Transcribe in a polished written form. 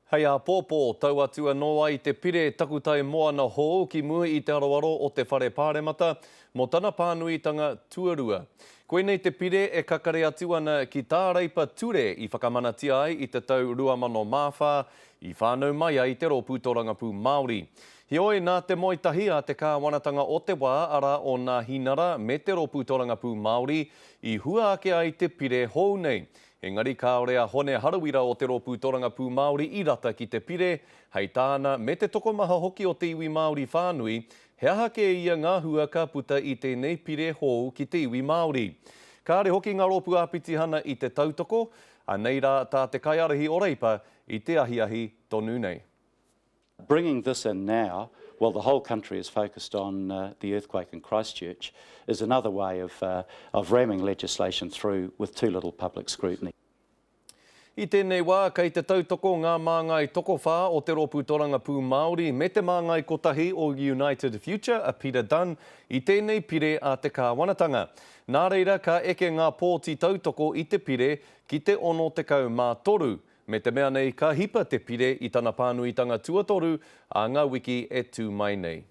Hei āpōpō, tau atu anō ai te pire takutai moana hou ki mua i te aroaro o te Whare Pāremata mō tana pānuitanga tuarua. Koinei te pire e kakare atu ana ki tā Reipa ture i whakamanatia ai i te tau 2004, i whānau mai ai te Rōpū Tōrangapū Māori. Heoi, nā te moe tahi a te kāwanatanga o te wā, arā o Nāhinara me te Rōpū Tōrangapū Māori, i hua ake ai te pire hou nei. Engari kāore a Hone Harawira o te Rōpū Torangapū Māori i rata ki te pire, hei tāna, me te tokomaha hoki o te iwi Māori whānui, he aha kē ia ngā hua ka puta i tēnei pire hou ki te iwi Māori. Kāre hoki ngā rōpū āpitihana i te tautoko, anei rā tā te kaiārahi o Reipa i te ahiahi tonu nei. Bringing this in now, while the whole country is focused on uh, the earthquake in Christchurch, is another way of, uh, of ramming legislation through with too little public scrutiny. I tēnei wā, kei te tautoko ngā māngai tokowhā o te Rōpū Torangapū Māori me te māngai kotahi o United Future, a Peter Dunne, i tēnei pire a te kāwanatanga. Nā reira, ka eke ngā pōti tautoko i te pire ki te 63, Me te mea nei ka hipa te pire i tana pānuitanga tuatoru ā ngā wiki e tū mai nei.